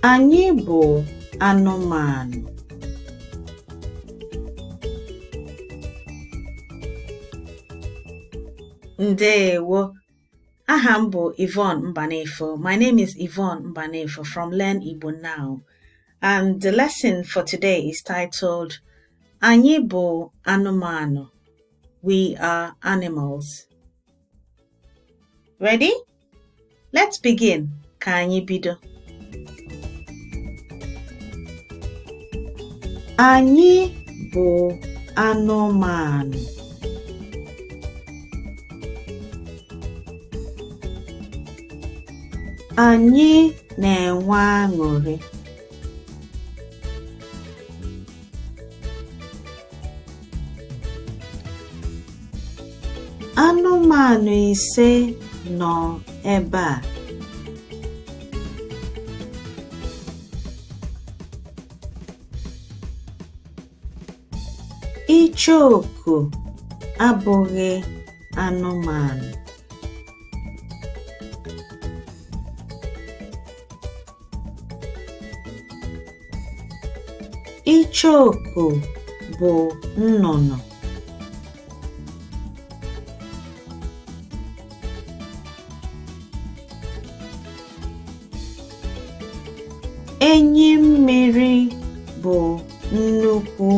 Anyị bụ anụmanụ. Ndeewo. Aha m bụ Yvonne Mbanefo. My name is Yvonne Mbanefo from Learn Igbo Now. And the lesson for today is titled Anyị bụ anụmanụ. We are animals. Ready? Let's begin. Ka anyị bido. Anyị bụ anụmanụ. Anyị na-enwe aṅụrị. Anụmanụ ise nọ ebe a. Icheoku abụghị anụmanụ. Icheoku bụ nnụnụ. Enyi mmiri bụ nnukwu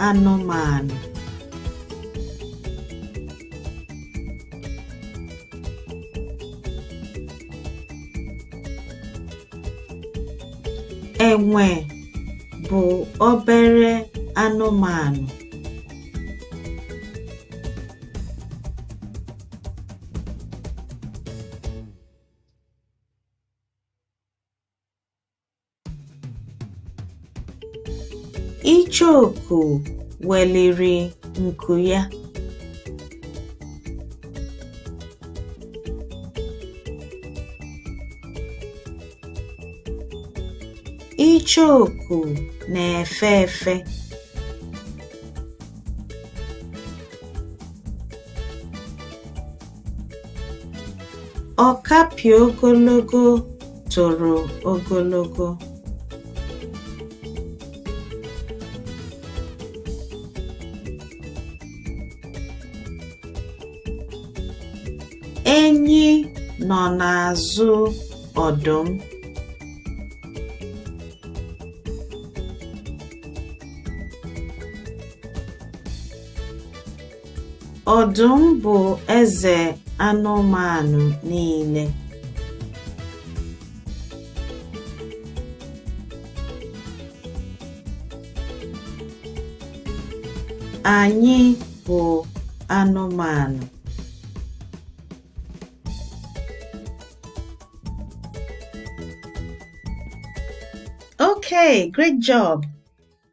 anụmanụ. Enwe bụ obere anụmanụ. Icheoku weliri nku ya. Icheoku na-efe efe. Ọkapị ogologo toro ogologo. Enyi nọ n'azụ ọdụm. Ọdụm bụ eze anụmanụ niile. Anyị bụ anụmanụ. Okay, great job.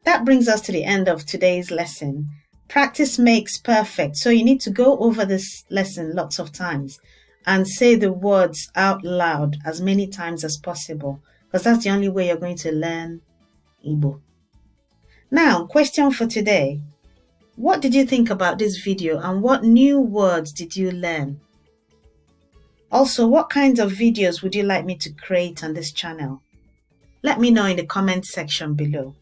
That brings us to the end of today's lesson. Practice makes perfect, so you need to go over this lesson lots of times and say the words out loud as many times as possible, because that's the only way you're going to learn Igbo. Now, question for today. What did you think about this video and what new words did you learn? Also, what kinds of videos would you like me to create on this channel? Let me know in the comment section below.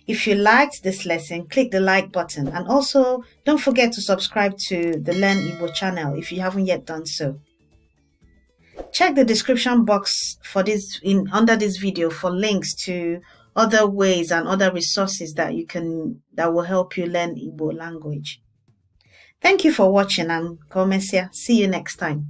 If you liked this lesson, click the like button, and also don't forget to subscribe to the Learn Igbo channel if you haven't yet done so. Check the description box for under this video for links to other ways and other resources that will help you learn Igbo language. Thank you for watching, and komesia. See you next time.